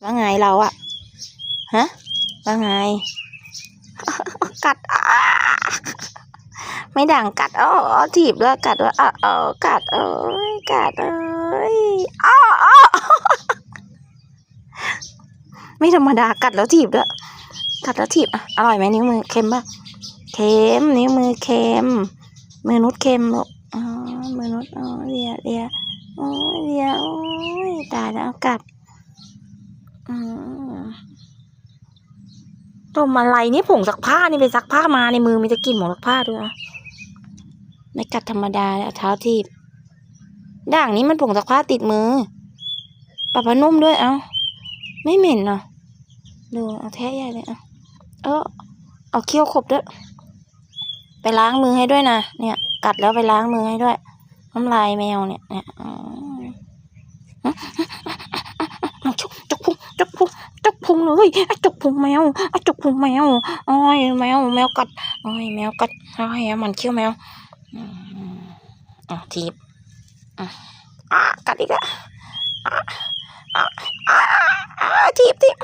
ວ່າໄງລາວອະ? ຮະ? ວ່າໄງ? ກັດ ອ້າ ໄມ້ດ່າງກັດ ໂອ້ ໂອ້ ຖີບດ້ວຍ ກັດດ້ວຍ ໂອ້ ໂອ້ ກັດ ໂອ້ຍ ກັດເອີຍ ໂອ້ ໂອ້ ໄມ່ທຳມະດາ ກັດແລ້ວຖີບດ້ວຍ ກັດແລ້ວຖີບ. ອະ ອະລ່ອຍໄໝ? ນິ້ວມືເຄັມບໍ່? ເຄັມ ນິ້ວມືເຄັມ ມືນຸດເຄັມລູກ. ອໍ ມືນຸດ ອໍ ເລຍ ເລຍ ໂອ້ຍ ເລຍ ໂອ້ຍ ຕາຍແລ້ວ ກັດ ອືມ ຕົມອະໄລນີ້? ຜົງຊັກຜ້ານີ້ ໄປຊັກຜ້າມາ ໃນມືມີແຕ່ກິ່ນຜົງຊັກຜ້າເທື່ອ. ໄມ້ກັດທຳມະດາ ເອົາເທົ້າຖີບ. ດ່າງນີ້ມັນຜົງຊັກຜ້າຕິດມື. ປາຜ້ານຸ່ມດ້ວຍ ເອົ້າ ໄມ່ເໝັນເນາະ. ດູ ເອົາແທະໃຫຍ່ເລີຍ ເອົາ ເອີ ເອົາຄ້ຽວຂົບດ້ວຍ. ໄປລ້າງມືໃຫ້ດ້ວຍນະ ເນຍ ກັດແລ້ວໄປລ້າງມືໃຫ້ດ້ວຍ. ນ້ຳລາຍແມວເນຍ ເນຍ ອືມ ຈົກພຸງ ຈົກພຸງ ຈົກພຸງເລີຍ ຈົກພຸງແມວ ຈົກພຸງແມວ. ໂອ້ຍ ແມວ ແມວກັດ ໂອ້ຍ ແມວກັດ ໂອ້ຍ ມັນຄ້ຽວແມວ. ອືມ ອາ ຖີບ ອາ ອາ ກັດອີກແລ້ວ ອາ ອາ ອາ ອາ ຖີບ ຖີບ.